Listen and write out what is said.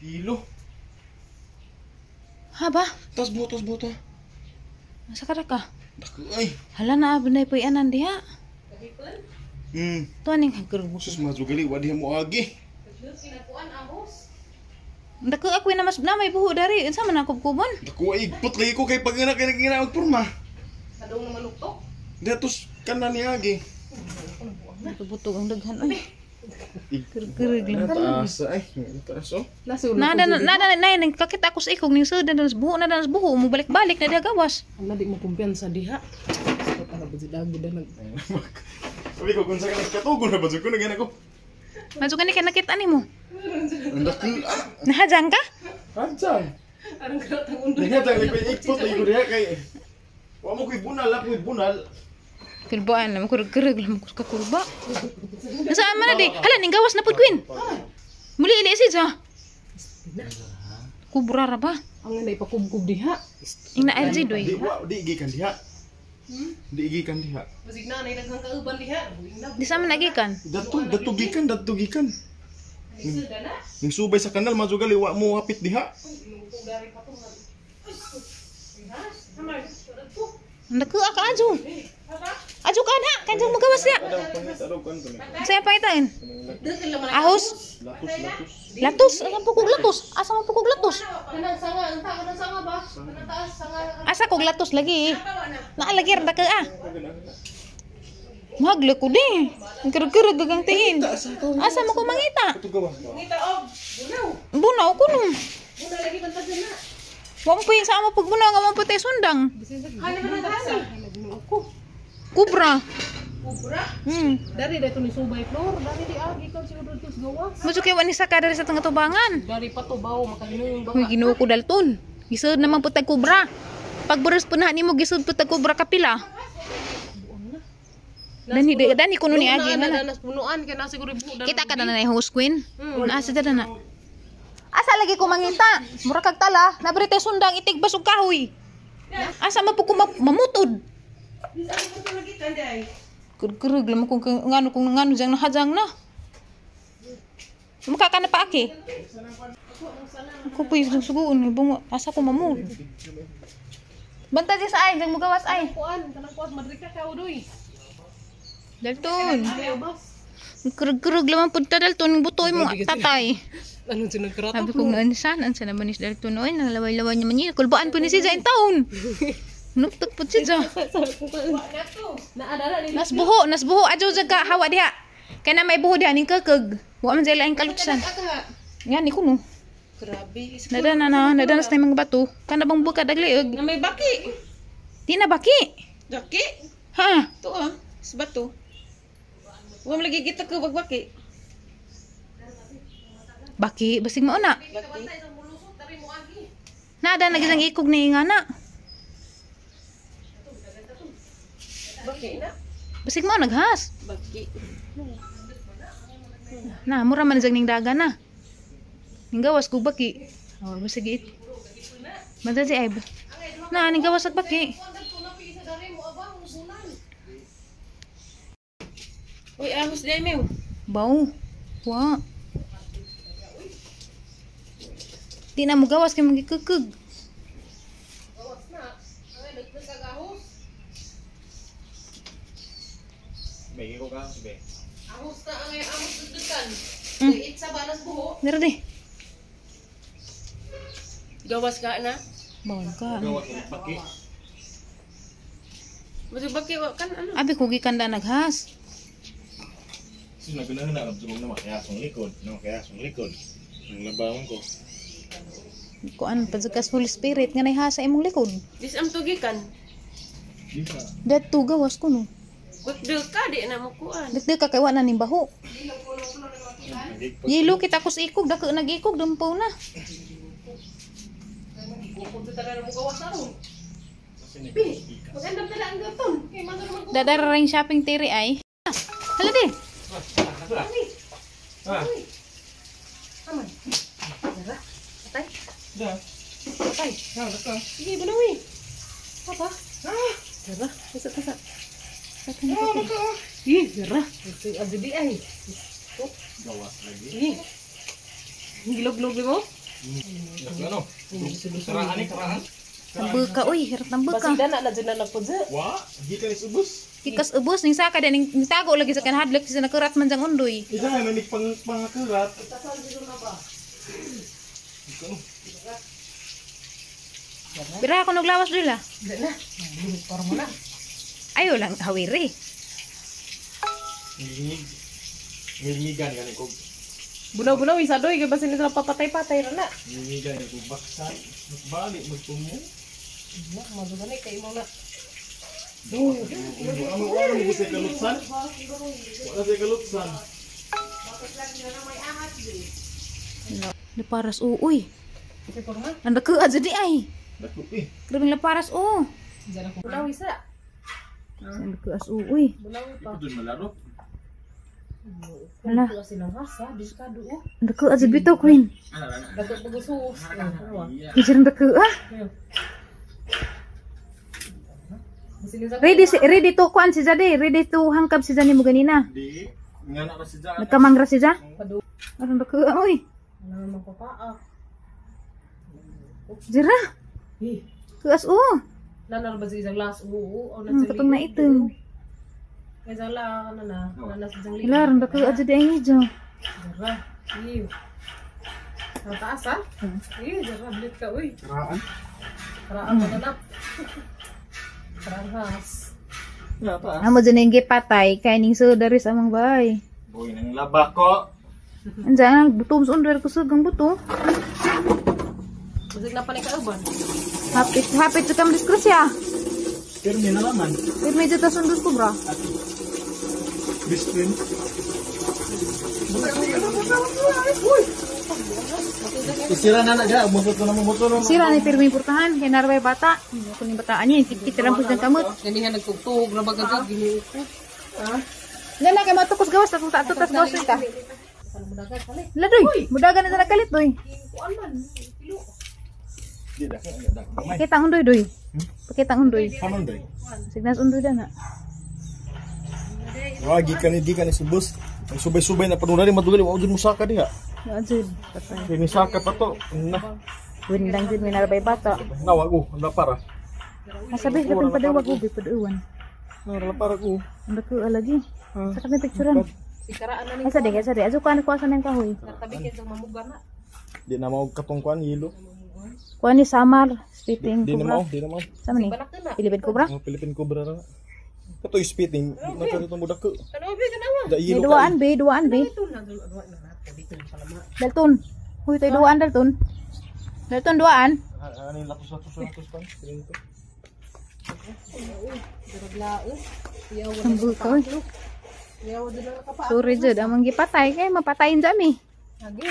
Kilo. Ha ba? Tas buto, tas buto. Asa ka ka? Dako ay. Hala na abnay po anan diha. Tuan ning hagro. Sus mazugali wa diha mo agi. Dako ako na mas na may buho dari. Unsa man ang kubkubon? Dako ay igpot lagi ko kay pag ina kay nagina magpurma. Kadong na maluktok. Datos kanan ni agi. Butog ang daghan oy. Kirkirig lang. Taas ay, taas oh. Nada nada na nang kakita ako sa ikog ning sudan sa buho na sa buho mo balik-balik na diha gawas. Ala di mo kumpiyansa diha. Sa para ba dago da nag. Sabi ko kung sa kanang katugon na ba ko nagyan ako. Madyo gani kay nakita nimo. Ang dako. Nahajang ka? Hajang. Arang karatang undo. Naghatag lagi ko ikpot lagi ko diha kay wa mo koy bunal, ako koy bunal. Kilbaan lang, kurag-kurag lang, kakurba. Nasaan man na di? Hala, ning gawas na pud Queen. Muli ili si ja. Kubra ra ba? Ang na ipakubkub diha. Ing na RJ doy. Di wa di gikan diha. Di gikan diha. Basig na nay daghang kauban diha. Di sa man nagikan. Dato dato gikan, dato gikan. Ning subay sa kanal mazugali wa mo hapit diha. Ndako ka ajo. Ajo ka na, kanjang magawas niya. Saya pangitain. Ahos. Latus, latus. Latus, asa po kog latus? Asa man po kog latus? Kanang sanga, unta kanang sanga ba? Kanang taas sanga. Asa kog latus lagi? Naa lagi ra ka ah. Magle ko di. Kirkirag gagang tingin. Asa mo ko mangita? Ngita og bunaw. Bunaw ko no. Bunaw lagi bantag na. Wa mo pa sa amo pagbunaw nga mo pa sundang. Hani man ang Kubra. Kubra? Dari dito ni subay floor, dari di agi kan siguro dito sa gawas. Mo kay wa ni saka dari sa tangatubangan. Dari pa to bawo makahinuyong Uy, Ginoo ko dalton. Gisud naman pud tag kubra. Pagburos pud na nimo gisud pud tag kubra kapila. Dani dani kuno ni agi na. Na. Nas punuan kay na siguro buo. Kita ka na na host queen. Naa sa na. Asa lagi ko mangita? Mura kag tala, nabre tay sundang itig basog kahoy. Asa man pud ko mamutod? Kurkurug lang kung ngano jang nahajang na. Maka ka na pa aki. Ako po yung suguon, bungo asa ko mamud. Banta di sa ay, jang mugawas ay. Kuan, kanang kuan madrika ka udoy. Dalton. Kurug-kurug lang pud ta Dalton, butoy mo tatay. Ano siya nagkrato? Sabi ko nga ansa naman ni Dalton oy, nalaway-laway niya man niya. Kulbaan po ni si Zain taon. Nuktok po siya. Nas buho adyo jud ka hawa diha. Kay na may buho diha ning kekeg. Wa man jay laing kalutsan. Yan ni kuno. Grabe. Nada na na nada sa mga bato. Kana bang buka dagliog? Na may baki. Di na baki. Daki? Ha? To ah, sa bato. Wa man lagi kita ko bagbaki. Baki basig mao na. Baki. Nada na gisang ikog ni nga na. Baki na. Basig mao naghas. Baki. Na mura man jang ning daga na. Ning gawas ko baki. Oh, basig it. Banta si ay. Na ning gawas ag baki. Uy, ahos di mew. Baw. Wa. Di na mo gawas kay magikukug. Gawas na. Ay, nagkag ahos. May ko ka, be. Ahos na ang ahos dudutan. It sa balas buho. Meron di. Gawas ka na. Bawal ka. Gawas baki. Masig baki wa kan ano? Abi ko gikan da naghas. Sus nagunahan na abdugong na makayasong likod, no kayasong likod. Ang labawon ko. Kuan padzakas Holy Spirit nga nay sa imong likod. Dis am tugikan. Di ka. Dadto gawas ko no. Gutdil ka di na mo kuan. Dagdag ka kay wa na ning baho. Yelo kita ko sa ikog dako nag-ikog dumpaw na. Dadara ring shopping tiri ay. Hala di. Ah. Aman. Dara. Patay. Da. Patay. Ha, daka. Sige, bunawi. Papa. Ah. Dara, tasa tasa. Ah, daka. Ih, dara. Ito abdi ay. Gawas lagi. Ih. Gilog-log mo? Ano? Karaan ni karaan. Tambuka uy, hirap tambuka. Basida na na dyan na nagpudyo. Wa, gikan is ubos. Kikas ubos ning saka ning tago lagi sa kanhadlok sa nakurat man jang undoy. Isa nga manig pang pangakurat. Bira ako naglawas dula. Dyan na. Para mo na. Ayo lang hawiri. Ngingig. Ngingigan gani ko. Bunaw-bunaw isa doy kay basin nila papatay-patay ra na. Ngingigan ko baksan. Magbali magtumo. Na, madugani kay mo na. Ano wala mo sa kalutsan? Wala sa kalutsan. Laparas uy. Kasi kurma. Ang dako adyo di ay. Dako eh. Grabing laparas o. Diyan ako. Bunaw isa. Ang dako as uy. Bunaw pa. Dun malaro. Hala. Kasi nang hasa, delikado oh. Ang dako adyo bitaw queen. Dagot pagusuos. Kisir ang dako ah. Ready si ready to kuan si Jade, ready to hangkab si Jani mo ganina. Di nga na si Jan. Nagkamangra si Ja. Ang dako ah, uy. Ano naman papaa. Jira. Eh, Kuas o. nanar ba sa isang las? Oo, o Ang katong na itim. Isang la, ano na, nanas isang liit. Hilar, ang dako adyo di ang hidyo. Jara, iyo. Ang taas ah. Iyo, jara, blit ka, uy. Karaan. Karaan ka na. Karaan has. Wala pa. Amo dyan yung gipatay kay ning sudari sa among bahay. Boy nang laba ko. Andiyan ang buto sa under ko sugang buto. Masig na pa ni kauban. Hapit hapit sa kam disgrasya. Pero may nalaman. Pero medyo ta sundos ko bra. Best friend. Isira na na dyan. Umusot na naman motor. Sira ni pirmi portahan kay narway bata. Hindi ko ni bataan niya tikit lang po dyan kamot. Ganihan nagtugtog, nabagagag, giniuko. Ah? Nana kay matukos gawas tas ta tas gawas ta. Ladoy, mudagan na sa nakalit doy. Kuan man, kilo. Di da. Da. Gamay. Pakita ang undoy doy. Pakita ang undoy. Kanon doy. Signas undoy da na. Wa gikan ni gikan ni subos. Ang subay-subay na panunan ni madugay wa jud musaka diha. Na jud. Patay. Kay misaka pa to. Na. Windang jud may narway bata. Na wa ko, ang para. Masabi kapin padawag ubi paduwan. Na para ko. Ang dako lagi. Sa kami picturean. Si karaan na ni. Asa di, asa di. Azo kuan ko asa nang kahoy. Tabi kay sa mamuga na. Di na mao katong kuan yelo. Kuan ni Samar, spitting Di na cobra. mao, di na mao. Sama ni? Banak na. Philippine cobra. Mga Philippine Cobra ra. Kato spitting, di na kato mo dako. Kanawa bi kanawa. Da May yelo ka. duwaan be, duwaan be. Ito na duwa na nato dito na pala ma. Dalton. Huy, tayo duwaan Dalton. Dalton duwaan. Ano yung latos-latos latos pa? Tingin ko. Daraglaos. Yawa Ang buka oy. Yawa dun na nakapa. Sorry jud, among gipatay kay mapatayin jami. Agi.